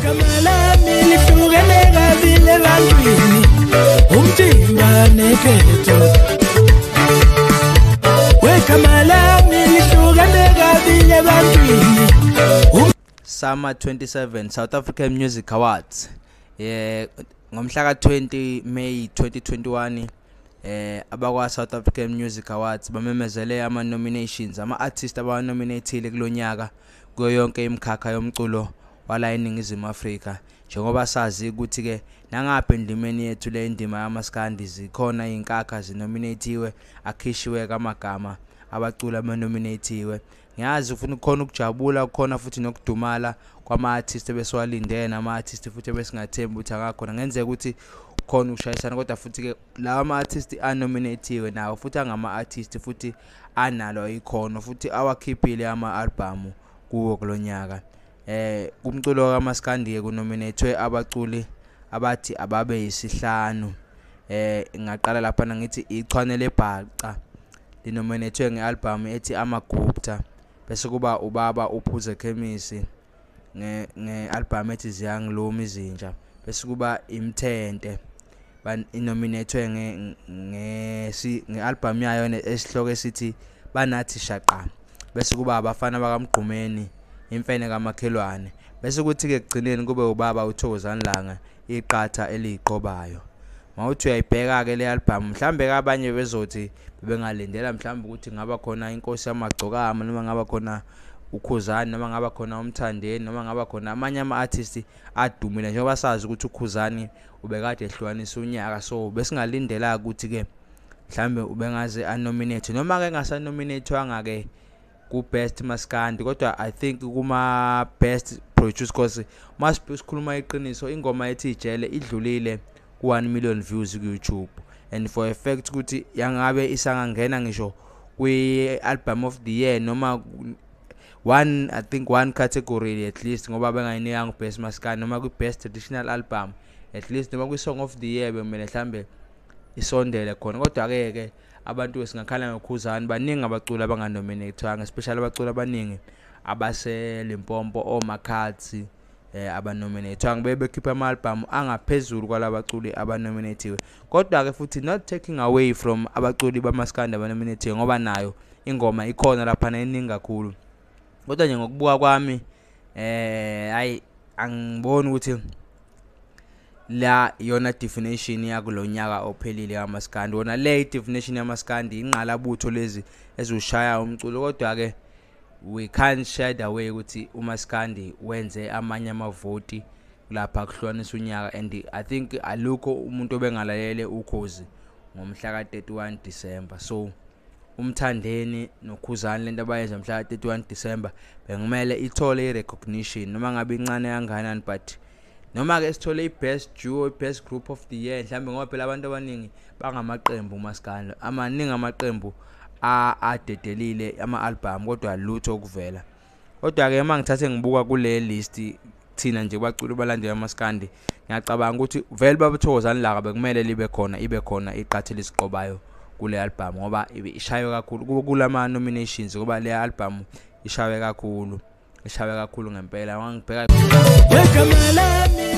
Wegama lami lihlukene kabili ebantwini, umthimba nekhetho. Wegama lami lihlukene kabili ebantwini. SAMA 27 South African Music Awards. Ngomhla ka-20 May 2021 abakwa South African Music Awards bamemezele ama nominations, ama artists abanominatile kulonyaka kuyo yonke imikhakha yomculo wala eNingizimu Afrika. Njengoba sazi ukuthi ke nangapha endimeni yethu le indima yamaskandi zikhona izinkakha zinominatiwe, akhishiwe kamagama abaculi abanominatiwe. Ngiyazi ufuna ukukhona ukujabula, kukhona futhi nokudumala kwama artists ebesiwalindele nama artists futhi ebesingathembi ukuthi akakhona. Ngenzeka ukuthi khona ukushayisana, kodwa futhi ke lawa ma artists anominatiwe nawo futhi angama artists futhi analo ikhono futhi awakhiphile ama album kuwo kulonyaka. Kumculo kaMaskandi kunominatwe abaculi abathi ababe yisihlanu. Ngaqala lapha ngithi Ichwane Lebhaca linominatwe ngealbum ethi Amagupta, bese kuba ubaba uPhuze Khemisi ngealbum ethi Ziyangiluma Izinja, bese kuba Imthente inominatwe ngealbum yayo esihloko esithi Banathi Shaqa, bese kuba abafana bakaMgqumeni Imfene kaMakhelwane, bese kuthi ke ekugcineni kube ubaba uThokozani Langa iqatha eliqobayo. Mawuthi uyayibheka ke le album, mhlambe abanye bezothi bengalindela mhlambe ukuthi ngaba khona Inkosi Yamagcokama, noma ngaba khona uKhuzani, noma ngaba khona uMthandeni, noma ngaba khona amanye ama artists adumile, njengoba sazi ukuthi uKhuzani ubekade ehlukanisa unyaka, so besingalindela ukuthi ke mhlambe ubengaze anominate, noma ke engasanominatewanga ke ku best maskandi, kodwa I think kuma best produce, cause masikhuluma iqiniso ingoma ethi Ijele idlulile ku 1 million views ku YouTube, and for a fact ukuthi yangabe isangangena ngisho kwi album of the year noma one, I think one category at least, ngoba bengayinikanga best maskandi noma kwi best traditional album at least, noma kwi song of the year bekumele mhlambe isondele khona. Kodwa ke ke abantu singakhala ngoKhuzani, baningi abaculi abanganominatewanga, especially abaculi abaningi abase Limpopo, oMakhathi abanominatewanga, bebekhipha ama album angaphezulu kwalabaculi abanominatiwe. Kodwa ke futhi not taking away from abaculi bamaskandi abanominatiwe, ngoba nayo ingoma ikhona lapha eningi kakhulu. Kodwa nje ngokubuka kwami hayi angiboni ukuthi la yona definition yakulonyaka ophelile kaMaskandi. Wona le definition yamaskandi inqalabutho lezi ezoshaya umculo, kodwa ke we can't shed away ukuthi uMaskandi wenze amanye amavoti lapha kuhlukanisa unyaka, and I think alukho umuntu obengalalele ukhozi ngomhla ka-31 December. So uMthandeni noKhuzani lento abayenza mhla ka-31 December bengimele ithole i-recognition, noma ngabe incane kangakanani, but noma ke sithole i-best duo, i-best group of the year mhlambe, ngoba phela abantu abaningi bangamaqembu uMaskandi, amaningi amaqembu adedelile ama-album kodwa lutho okuvela. Kodwa ke uma ngithathe ngibuka kule list thina nje baculi balandela amaskandi, ngiyacabanga ukuthi vele babuThokozani Langa bekumele libe khona, ibe khona iqatha lesiqobayo kule album, ngoba ishaywe kakhulu kulama nominations, ngoba le album ishaywe kakhulu, ishaywe kakhulu ngempela. Ngangibheka Wegama lami